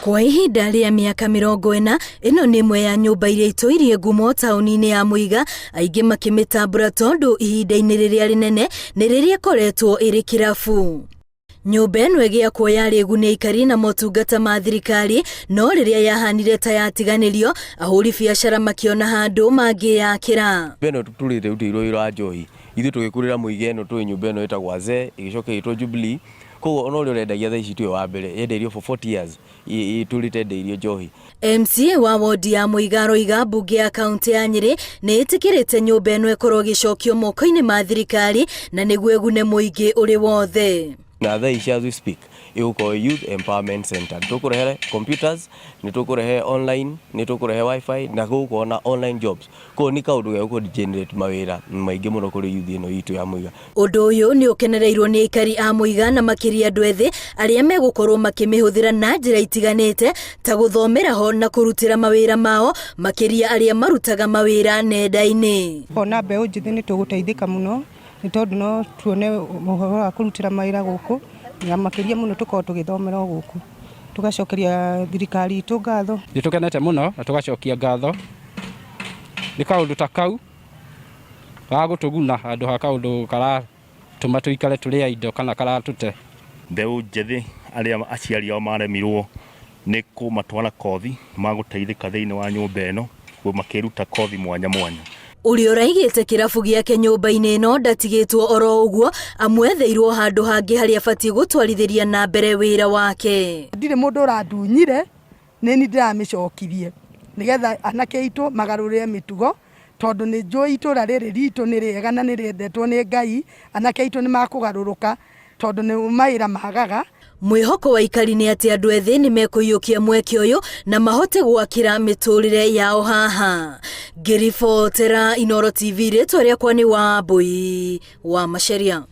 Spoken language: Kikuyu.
Kwa ihinda rĩa mĩaka 40, ĩno nĩ ĩmwe ya nyũmba iria itũirie ngumo taũni-inĩ ya Mũiga, aingĩ makĩmĩtambũra tondũ ihinda-inĩ rĩrĩa rĩnene nĩ rĩrĩa ĩkoretwo ĩrĩ kĩrabu. Nyũmba ĩno ĩgĩakwo yarĩ ĩgune aikari na motungata ma thirikari, no rĩrĩa yahanire ta yatiganĩrio, ahũri biacara makĩona handũ mangĩyakĩra. Nyũmba ĩno tũrĩte rutĩirwo wĩra wa njohi, ithuĩ tũgĩkũrĩra Mũiga ĩno tũĩ nyũmba ĩno ĩtagwo Azee, ĩgĩcoka ĩgĩtwo Jubilee. Koguo ona ũrĩa ũrendagia thaa ici tiwe wa mbere, yendeirio for 40 years ĩtũrĩte endeirio njohi. MCA wa wondi ya Mũiga aroiga mbunge ya kaunti ya Nyĩrĩ nĩ ĩtĩkĩrĩte nyũmba ĩno ĩkorwo ĩgĩcokio moko-inĩ ma thirikari na nĩguo ĩgune mũingĩ ũrĩ wothe. Na thaa ici as we speak ĩgũkorwo Youth Empowerment Center. Nĩ tũkũrehe computers, nĩ tũkũrehe online, nĩ tũkũrehe wifi na gũgũkorwo na online jobs. Koguo nĩ kaũndũ gegũkorwo generate mawĩra maingĩ mũno kũrĩ youth ĩno itũ ya Mũiga. Ũndũ ũyũ nĩ ũkenereirwo nĩ aikari a Mũiga na makĩria andũ ethĩ arĩa megũkorwo makĩmĩhũthĩra na njĩra itiganĩte ta gũthomera ho na kũrutĩra mawĩra mao makĩria arĩa marutaga mawĩra nenda-inĩ. Ona mbeũ njĩthĩ nĩ tũgũteithĩka mũno nĩ tondũ no tuone ũhoro wa kũrutĩra mawĩra gũkũ na makĩria mũno tũkorwo tũgĩthomera o gũkũ. Tũgacokeria thirikari itũ ngatho. Nĩ tũkenete mũno na tũgacokia ngatho nĩ kaũndũ ta kau ga gũtũguna handũ ha kaũndũ karatũma tũikare tũrĩ a indo kana karatũte. Mbeũ njĩthĩ arĩa aciari ao maremirwo nĩ kũmatwara kothi magũteithĩka thĩinĩ wa nyũmba ĩno makĩruta kothi mwanya mwanya. Ũrĩa ũraigĩte kĩrabu gĩake nyũmba-inĩ ĩno ndatigĩtwo oro ũguo, amwetheirwo handũ hangĩ harĩa abatiĩ gũtwarithĩria na mbere wĩra wake. Ndirĩ mũndũ ũrandunyire, nĩ niĩ ndĩramĩcokirie nĩgetha anake aitũ magarũrĩre mĩtugo tondũ nĩ njũĩ itũra rĩrĩ ritũ nĩ rĩega na nĩ rĩendetwo nĩ Ngai, anake aitũ nĩ makũgarũrũka tondũ nĩ mawĩra magaga. Mwĩhoko wa aikari nĩ atĩ andũ ethĩ nĩ mekũiyũkia mweke ũyũ na mahote gwakĩra mĩtũrĩre yao haha. Ngĩribotera Inooro TV, rĩtwa rĩakwa nĩ Wambũi wa Macharia.